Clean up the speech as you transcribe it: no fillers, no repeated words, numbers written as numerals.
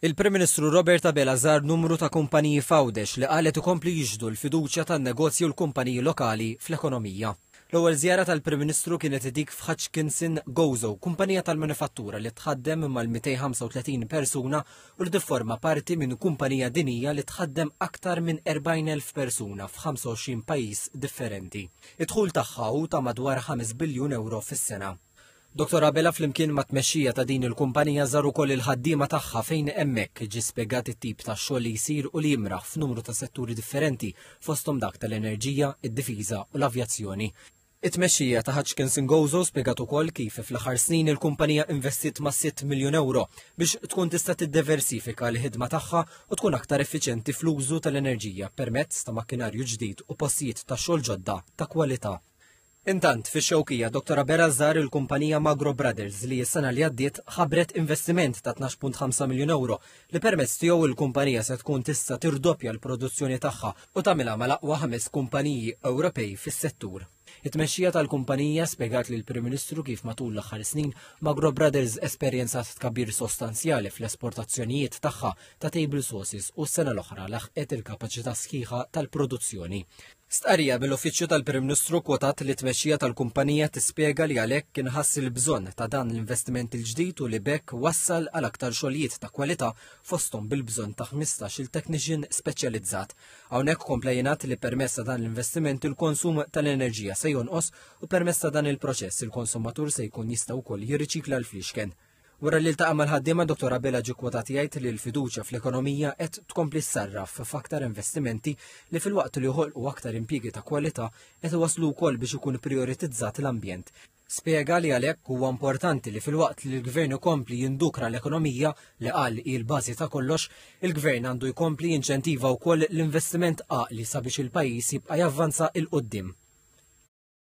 Il-Prim Ministru Robert Abela żar numru ta' kumpaniji f'Għawdex li qalet ikompli jixhdu l-fiduċja tan-negozji u l-kumpaniji lokali fl-ekonomija. L-ewwel żjara tal-Prim Ministru kienet dik f'Hutchinson Gozo, kumpanija tal-manifattura li tħaddem mal-235 persuna u li tifforma parti minn kumpanija dinija li tħaddem aktar minn 40,000 persuna f'25 pajjiż differenti. Id-dħul tagħha hu ta' madwar 5 biljun ewro fis-sena. Dottor Abela flimkien mat-tmexxija ta' din il-kumpanija żar ukoll il-ħaddiema tagħha fejn hemmhekk ġie spjegat it-tip ta' xogħol li jsir u li jimraħ f'numru ta' setturi differenti fosthom dak tal-enerġija, id-difiża u l-avjazzjoni. It-tmexxija ta' Hutchinson Gozo spjegat ukoll kif fl-aħħar snin il-kumpanija investiet ma' 6 miljun ewro biex tkun tista' tiddiversifika l-ħidma tagħha u tkun aktar effiċjenti fl-użu tal-enerġija permezz ta' makkinarju ġdid u postijiet ta' xogħol ġodda ta' kwalità. Intant, fix-Xewkija, Dottor Abela żar il-kumpanija Magro Brothers li s-sena li għaddiet ħabbret investiment ta' 12.5 miljun ewro li permezz tiegħu l-kumpanija se tkun tista' tirdoppja l-produzzjoni tagħha u tagħmilha mal-aqwa ħames kumpaniji Ewropej fis-settur. It-tmexxija tal-kumpanija spjegat lill-Prim Ministru kif matul l-aħħar snin Magro Brothers esperjenzat tkabbir sostanzjali fl-esportazzjonijiet tagħha ta' table sauces u s-sena l-oħra laħqet il-kapaċità sħiħa tal-produzzjoni. Stqarrija mill-Uffiċċju tal-Prim Ministru kwotat li t-tmexxija tal-kumpanija tispjega li għalhekk kien ħass il-bżonn ta' dan l-investiment il-ġdid u li b'hekk wassal għal aktar xogħlijiet ta' kwalità fosthom bil-bżonn ta' 15-il technician speċjalizzat. Hawnhekk kompla jingħad li permezz ta' dan l-investiment il-konsum tal-enerġija se jonqos u permezz ta' dan il-proċess il-konsumatur se jkun jista' wkoll jirriċikla l-fliexken. Wara li ltaqa' mal-ħaddiema Dottor Abela ġie kwotat jgħid li l-fiduċja fl-ekonomija qed tkompli ssarraf f'aktar investimenti li filwaqt li joħolqu aktar impjiegi ta' kwalità qed iwasslu wkoll biex ikun prijoritizzat l-ambjent. Spjega li għalhekk huwa importanti li filwaqt li l-Gvern ikompli jindukra l-ekonomija li qal hi l-bażi ta' kollox, il-Gvern għandu jkompli jinċentiva wkoll l-investiment għaqli sabiex il-pajjiż jibqa' javvanza 'l quddiem.